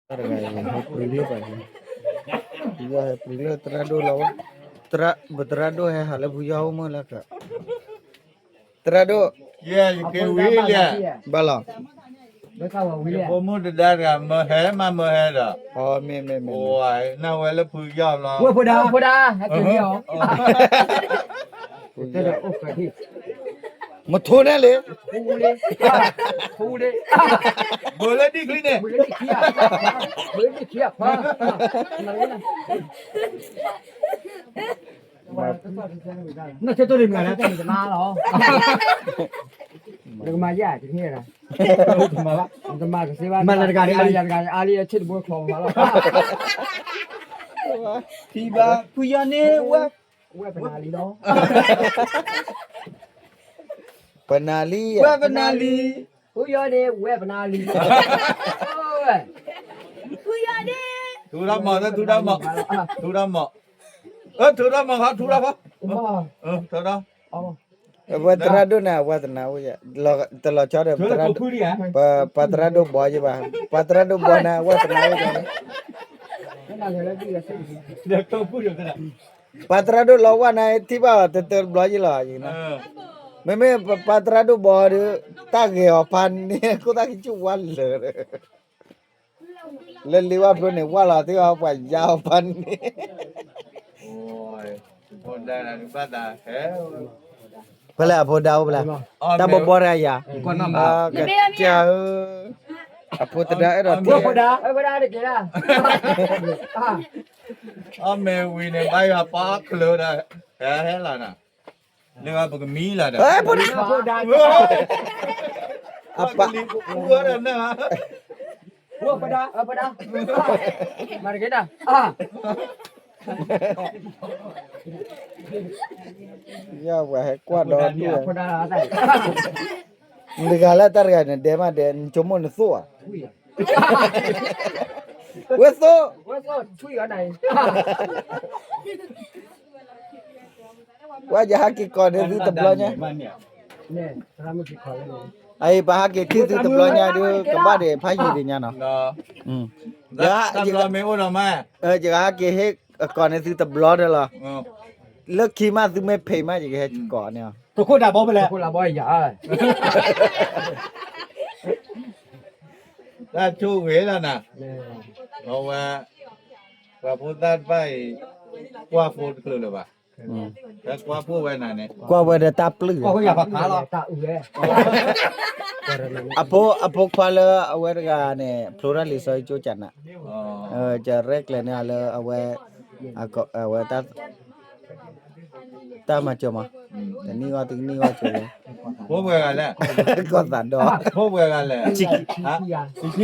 တဂၤအံၤ ဟဲပှ့ၤလၢပှၤ, ဖုယီၢ်ဟဲပှ့ၤလၢသရၣ်ဒိၣ်လီၤဝဲ, သရၣ်, ပသရၣ်ဒိၣ်ဟဲဟးလၢဖုယီၢ်အိၣ်မုၢ်လၢက, သရၣ်ဒိၣ်, ယက့ၤဝံၤလံ, ဘၣ်လီၤ, ယဖိမုၣ်တဒါတဂၤ မၢဟဲမးမၢဟဲဒီး, အမ့ၢ်မ့ၢ်မ့ၢ်, နဝဲလၢဖုယီၢ်လီၤ, ဝဲဖိဒါ, ဖိဒါ, ဟဲက့ၤလံအီၤ မထိန့ၣ်လံ, ဘိလၢဒံၣ်ချံန့ၣ်, ဘိလၢဒံၣ်ချံ, နကတိၢ်န့ၣ်မၤလၢတၢ်န့ၣ်တမါလီၤ, နကမၤယၤတက့ၢ်, တမၤဘၣ်, တမၤကစ့ဘၣ်, မၤလၢတဂၤန့ၣ်, ယၤတဂၤန့ၣ် အါလံအဆ့ၣ်တဘိချီမၤလီၤ, ထံဘၣ်, ဖုယီၢ်န့ၣ်ဝဲ, ဝဲပနၢ်လံလီၤ, ပနၢ်လံ, ဝဲပနၢ်လံ, ဖုယီၢ်န့ၣ်ဝဲပနၢ်လံ, ဖုယီၢ်န့ၣ်, ထူထီၣ်မီၤ, ထူထီၣ်မီၤ, ထူထီၣ်မီၤ, ထူထီၣ်မီၤခီ, ထူထီၣ်ခီ, ထူထီၣ်, အဝဲသရၣ်ဒိၣ်န့ၣ် အဝဲသနၢ်အိၣ်ယဲ, တလီၤဆီဒီး, ပှၤသရၣ်ဒိၣ်ဘီယဲဘၣ်, ပှၤသရၣ်ဒိၣ်ဘီန့ၣ် အဝဲသနၢ်အိၣ်ယဲ, ပှၤသရၣ်ဒိၣ်လီၤဝဲန့ၣ် ထံၣ်ဘၣ်အီၤတတၢတဘျီယဲလီၤ, မ့မ့ၢ်ပှၤသရၣ်ဒိၣ်ဘီဒီး တၢ်ဂဲၤအီၤဖးန့ၣ် ခိၣ်သၣ်ကဆူၣ်ဝါလၢာ် လၢလ့ဝၢ်ဖျိန့ၣ် ဝၢ်လီၤသ့ၣ်အီၤ ပှၤယါအီၤဖးန့ၣ်, ဖဲလဲၣ်အဖိဒါအိၣ်ဖဲလဲၣ်, တၢ်ဘီဘီတဂၤယၤ, ကစၢ်ဧၢ, အဖိသဒါအဲၣ်ဒိးထံၣ်, အမ့ၢ်ဝံၤန့ၣ် ဘၣ်ယွၤပာ်ချၢဒီး, ဟဲဟဲလီၤနၤ, လၢပကမံလီၤဒီး, အပၢ်, မၤတက့ၢ်ဒၣ်, ယဝဲဟဲကွၢ်ဒီးဒၣ်, နတဂၤလၢတၢ်တဂၤန့ၣ် ဒဲးမးဒဲး နဆိကမိၣ်နသိၣ်ဧါ, ဝဲသိၣ်, ဝဲယဟးက့ၤကိးန့ၢ်သုတဘျီညါ, အအံၤ ပဟးက့ၤထံၣ်သုတဘျီညါဒုး ကဘၣ်ဒံးဖးယံာ်ဒံးညါနီၤ, ယကဟးက့ၤဟ့ၣ်ကိးန့ၢ်သုတဘျီန့ၣ်လီၤ, လၢခံမးသုမ့ၢ်ဖံးမး ယကဟဲကိးန့ၢ်အီၤ, တခိၣ်ဒၣ်ဘီဖဲလဲၣ်, တၢ်ဆိၣ်ဂ့ၤလီၤနၤ, အဝဲ, ပှၤဖိသၣ်တဖၣ်အံၤ, ကွၢ်ဖိတချုးလၢၤဘၣ်, ကွၢ်ဖိဝဲနၤန့ၣ်, ကွၢ်ဝဲဒီးတၢ်ပျုၢ်, အဖိခွါလၢအဝဲတဂၤန့ၣ် ဖျိထီၣ်လံာ်စီဆှံကၠိကၢ်နၤ, ကရဲၣ်ကျဲၤန့ၢ်အီၤလၢအဝဲ, အဝဲ တၢ်မၤစၢၤမး, တနံၣ်ဂီၢ်တနံၣ်ဂီၢ်စၢၤလံ, ဖိပှဲၤဂၤလဲၣ်, ကီၢ်သး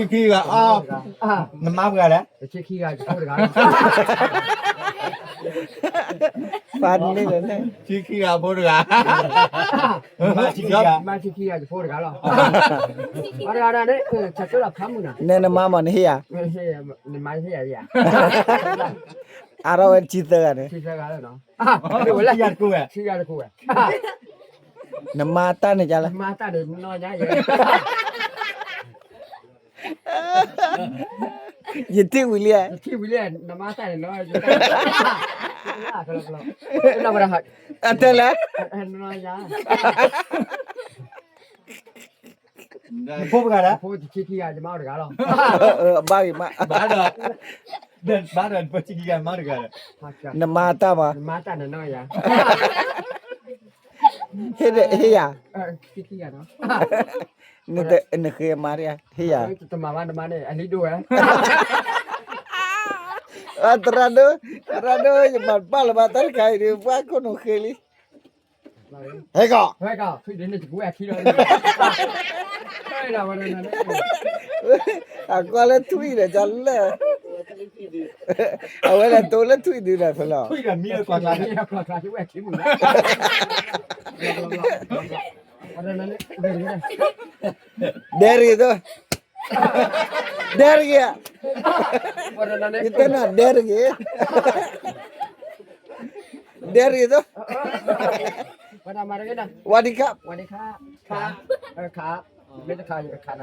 ဒီ, ဖိပှဲၤဂၤလဲၣ်, တဆံခံဂၤ, နမါပှဲၤဂၤလဲၣ်, တဆံခံဂၤ, ဖးန့ၣ်, ဆံခံဂၤဖိတဂၤ, မါဆံခံဂၤ, ယဖိတဂၤလီၤ, န့ၣ်နမါမးနဟ့ၣ်ယၤ, အါထီၣ်ဝဲတဆံသၢဂၤန့ၣ်, နမါတၢ်န့ၣ်ကလဲၣ်, ယထံၣ်ဝံၤလံ, အတဲလဲၣ်, ဖိပှဲၤဂၤလဲၣ်, ဘၣ်ဂ့ၤမး, နမါတၢ်မး, ဟ့ၣ်ယၤ, နဃ့မါတဂၤ, ဟ့ၣ်ယၤ, သရၣ်ဒိၣ်, သရၣ်ဒိၣ်, ယမၤတဘၣ်လၢၤဘၣ်တၢ်တခါအံၤဒီး ပှၤခိၣ်နူာ်ဃ့လံ, ဟဲကီး, အကွၢ်လၢထွံၣ်ဒီး ကလဲၣ်, အဝဲဒၣ်တိလၢထွံၣ်ဒုးဒီးဖဲလီၤ, ဒဲတဂ့ၤသိး, ဒဲတဂ့ၤ, ယတဲနၤဒဲတဂ့ၤ, ဒဲတဂ့ၤသိး, ဝၤဒံခါ, ဝၤဒံခါ, ခါ, မ့ၢ်တခါယကခါန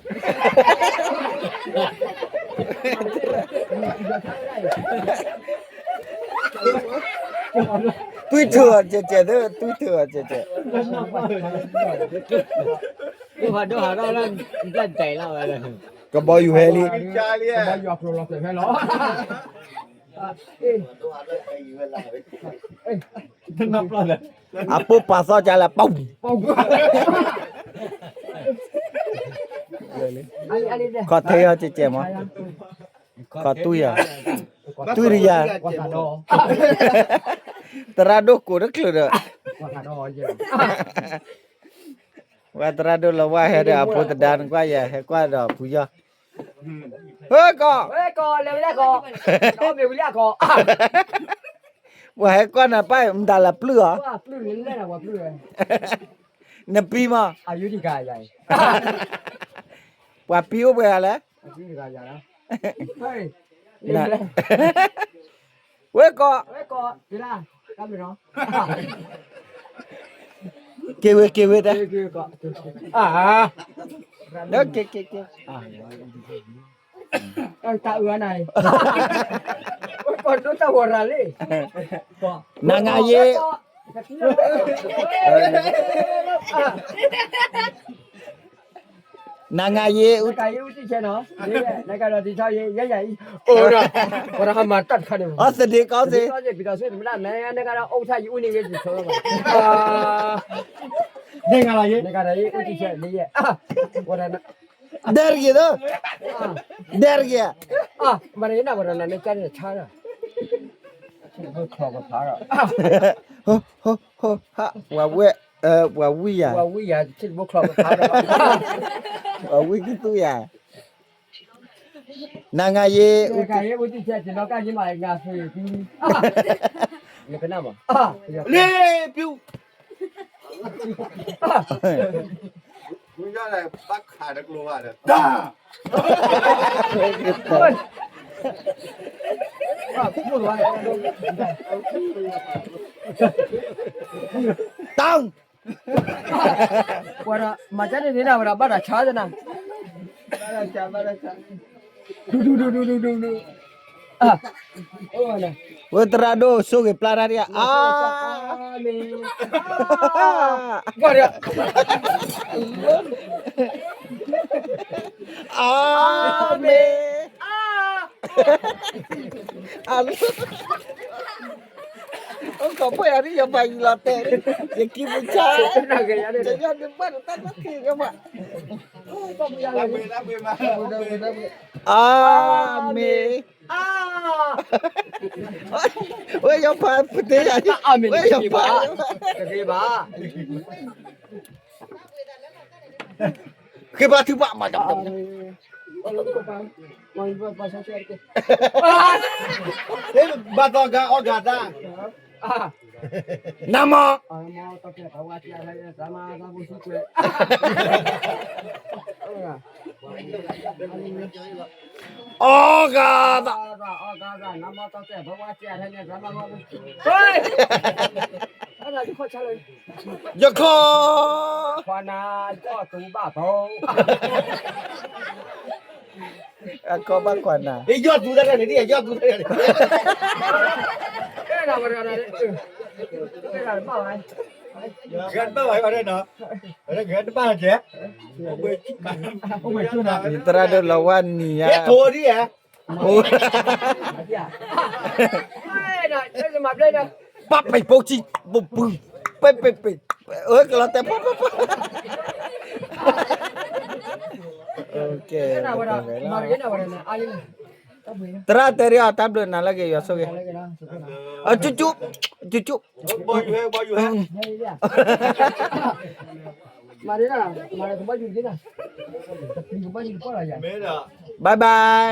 တွံၢ်ထုးအီၤကဲးကဲးသ့, တွံၢ်ထုးအီၤကဲးကဲး, ကဘီယူၤဟဲလံ, အပိၢ်ပာ်သီကလဲၣ်, ပူၤ, ခီၣ်ထံအီၤကဲးကဲးမး, ခီၣ်တွံၢ်ယၤ, တွံၢ်တယၤ, သရၣ်ဒိၣ်ကိးတချုးဒီး, ဝဲသရၣ်ဒိၣ်လီၤဝါဟဲဒီးအဖိသဒါနကွၢ်ယၤ ဟဲကွၢ်ဒီးဖုယီၢ်, ဟဲကီး, ပှၤဟဲကွၢ်နၤပၢ်မတၤလၢပျုၢ်အီၤ, နပံၤမး, ပှၤပံၤအိၣ်ပှဲၤဂၤလဲၣ်, ဝဲကီး, က့ၤဝဲက့ၤဝဲတၢ်, က့ၤက့ၤက့ၤ, တၢ်အုးနၤ, ဝဲကီးဒိၣ်တၢ်ဂီၤရၤလံ, နၤငါယ့ နၤငါယ့ နကဒီးတံၤထီယ့ ယဲယၤအံၤ, အိၣ်ဒီး ပှၤတဟါမၤတၢ်တခါန့ၣ်, အီသဒ့ကီးသ့, နကဒီးယ့ အူတံၢ်ဆဲးန့ၣ်ယဲ, ဒဲတဂ့ၤလၢ, ဒဲတဂ့ၤ, မၤရနၢ်ပှၤတနၤန့ၣ်ကန့ၣ်ဆါဒီး ပှၤဝဲ, ပှၤဝံယၤ, ပှၤဝံကသူယၤ, နၤငါယ့, နကနၣ်မး, လ့ပျူ, ဘၣ်ခးတကျိဘၣ်ဒီး တၢ်, ပှၤဒီး မၤကန့ၣ်န့ၣ်ဒၣ်ဝဲဒၣ်ဘၣ်တၢ်ဆါသနၤ, ဒူဒူဒူဒူဒူဒူဒူ, ဝဲသရၣ်ဒိၣ်ဆိၣ်ဂ့ၤပျၢ်တၢ်ဒံးဧါ, အါ, ကွၢ်ဒီး အၤမ့ၣ်, အၤမ့ၣ်, အိၣ်ခိးဖှိၣ်ယၤဒ်ယပှၤယံၤလီၤတဲာ်, ယကံပူၤဆါ, ယယီၢ်ဒုးဘၣ်တၢ်တၢ်တၢ်ခံယမး, အၤမ့ၣ်, ဝဲယီၤပၤပတဲယၤ, ဝဲယီၤပၤ, ဃ့ဘါထုကဖၣ်မး, ဘၣ်သီဂၤအီၣ်ဂၤသၣ်, နမၤ, အီၣ်ဂၤသၣ်, ယခီ, ခွါနၤ, ယီၢ်သူဘၣ်ဖီ, အခီဘၣ်ခွါနၤ, ယီၢ်သူတၢ်န့ၣ်, ယီၢ်သူတၢ်န့ၣ်, ဂဲၤတဘၣ်ဝဲ, ဂဲၤတဘၣ်ကဲ, သရၣ်ဒိၣ်လီၤဝါနံၤဧါ, ထိဒ်ဧါ ပၢ်ပံးပိစံ, ပပူၤ, ပပပ, အၢ ကလီၤတဲာ်ပၢ်ပၢ်ပၢ်, သရၣ်တဲဒ်အီၤ တၢ်ဘျုးနၤလၢအဂ့ၤ ယွၤဆိၣ်ဂ့ၤ, ကၠူကၠူ, ကၠူကၠူ, မၤဒ်, မၤဒ်, ကဘီယူၤဒ်နၤ, ကဘီယူၤတပီၢ်လီၤယၤ, bye bye,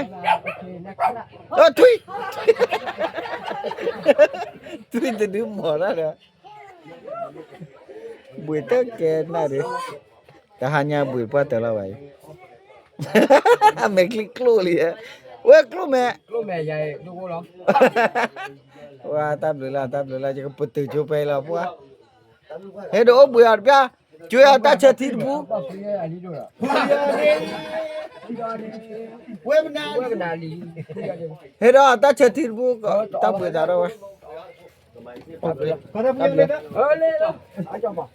ထွံၣ်, ထွံၣ်တဒုမီၤတၢ်ဒီး, ဘှံးတကဲနၣ်ဒုး, တဟါညါဘှံးပှၢ်တၢၢ်လီၤဘၣ်အံၤ, အမဲာ်ချံကျိၣ်လံ, ဝဲကျိၣ်မဲာ်, ဝဲတၢ်ဘျုးလၢ တၢ်ဘျုးလၢ ယကပတုာ်ကၠိဖဲအံၤလီၤပှၢ်, ဟဲဒီးအိၣ်ဘှံးအီၤတပျၢ်, ကၠိအတၢ်ဆၢထံတပူၤ ဟဲဒီးတၢ်ဆၢထံတပူၤ, တၢ်ဘှံးသးဒီးဝဲ, တၢ်ဘျုး, တၢ်ဘျုး,